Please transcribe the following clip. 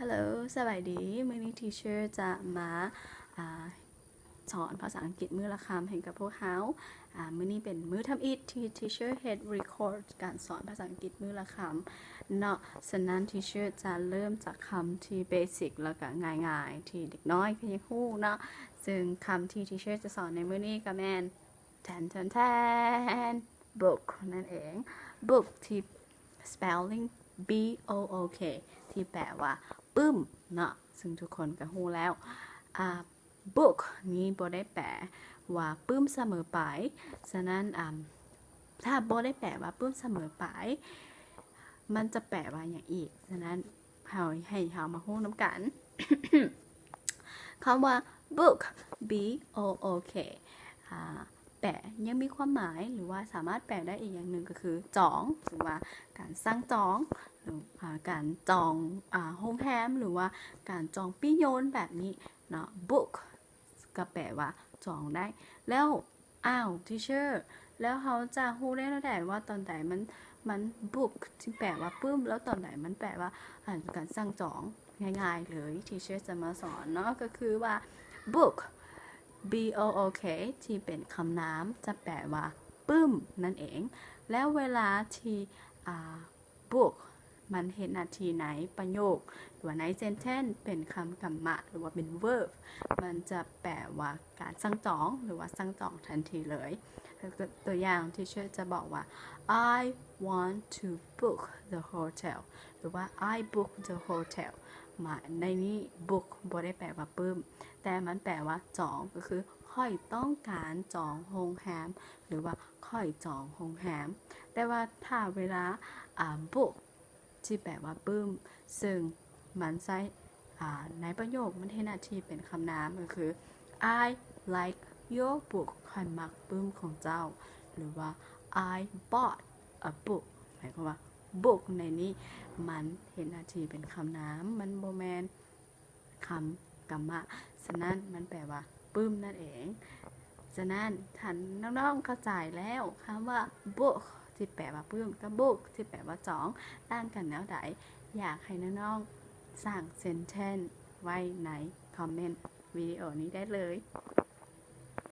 Hello ສະບາຍດີ ມື້ນີ້ teacher ຈະມາ ອ່າ ສອນພາສາອັງກິດມື້ລະຄຳໃຫ້ກັບພວກເຮົາ. ອ່າ ມື້ນີ້ເປັນມື້ທຳອິດທີ່ teacher ເຮັດ record ການສອນພາສາອັງກິດມື້ລະຄຳເນາະ. ສະນັ້ນ teacher ຈະເລີ່ມຈາກຄຳທີ່ basic ແລ້ວກະງ່າຍໆ ທີ່ເດັກນ້ອຍກໍຍັງຮູ້ເນາະ. ເຊິ່ງຄຳທີ່ teacher ຈະສອນໃນມື້ນີ້ກໍແມ່ນ ແທນ ແທນ ແທນ book ນັ້ນເອງ. book ທີ່ spelling B O O K ທີ່ແປວ່າປຶ້ມເນາະ, ເຊິ່ງທຸກຄົນກໍຮູ້ແລ້ວ. ອ່າ book ນີ້ບໍ່ໄດ້ແປວ່າປຶ້ມສະເໝີໄປ. ສະນັ້ນ ອ່າ ຖ້າບໍ່ໄດ້ແປວ່າປຶ້ມສະເໝີໄປ ມັນຈະແປວ່າຫຍັງອີກ? ສະນັ້ນ ເຮົາ ໃຫ້ເຮົາມາຮູ້ນຳກັນ. ຄຳວ່າ book, B O O K ອ່າ ແປ ຍັງມີຄວາມໝາຍ ຫຼືວ່າສາມາດແປໄດ້ອີກຢ່າງໜຶ່ງກໍຄືຈອງ ຫຼືວ່າການສັ່ງຈອງ ຫຼື ອ່າ ການຈອງ ອ່າ ໂຮງແຮມ ຫຼືວ່າການຈອງປີ້ຍົນແບບນີ້ເນາະ. book ກໍແປວ່າຈອງໄດ້. ແລ້ວ ອ້າວ teacher ແລ້ວເຮົາຈະຮູ້ໄດ້ແນວໃດວ່າຕອນໃດມັນ ມັນ book ທີ່ແປວ່າປຶ້ມ ແລ້ວຕອນໃດມັນແປວ່າ ອ່າ ການສັ່ງຈອງ? ງ່າຍໆເລີຍ teacher ຈະມາສອນເນາະ ກໍຄືວ່າ book, B O O K ທີ່ເປັນຄຳນາມຈະແປວ່າປຶ້ມນັ້ນເອງ. ແລ້ວເວລາທີ່ ອ່າ book ມັນເຮັດໜ້າທີ່ໃນປະໂຫຍກ ຫຼືວ່າໃນ sentence ເປັນຄຳກຳມະ ຫຼືວ່າເປັນ verb ມັນຈະແປວ່າການສັ່ງຈອງ ຫຼືວ່າສັ່ງຈອງທັນທີເລີຍ. ຕົວ ຕົວຢ່າງ teacher ຈະບອກວ່າ I want to book the hotel ຫຼືວ່າ I book the hotel. ມາໃນນີ້ book ບໍ່ໄດ້ແປວ່າປຶ້ມ ແຕ່ມັນແປວ່າຈອງ ກໍຄືຂ້ອຍຕ້ອງການຈອງໂຮງແຮມ ຫຼືວ່າຂ້ອຍຈອງໂຮງແຮມ. ແຕ່ວ່າຖ້າເວລາ ອ່າ book ທີ່ແປວ່າປຶ້ມ ເຊິ່ງມັນໃຊ້ ອ່າ ໃນປະໂຫຍກ ມັນເຮັດໜ້າທີ່ເປັນຄຳນາມ ກໍຄື I like your book ຂ້ອຍມັກປຶ້ມຂອງເຈົ້າ ຫຼືວ່າ I bought a book ໝາຍຄວາມວ່າ book ໃນນີ້ມັນເຮັດໜ້າທີ່ເປັນຄຳນາມ ມັນບໍ່ແມ່ນ ຄຳກຳມະ, ສະນັ້ນມັນແປວ່າປຶ້ມນັ້ນເອງ. ສະນັ້ນຖ້ານ້ອງໆເຂົ້າໃຈແລ້ວ ຄຳວ່າ book ທີ່ແປວ່າປຶ້ມ ກັບ book ທີ່ແປວ່າຈອງ ຕ່າງກັນແນວໃດ? ຢາກໃຫ້ນ້ອງໆສ້າງ sentence ໄວ້ໃນຄອມເມັນວິດີໂອນີ້ໄດ້ເລີຍ.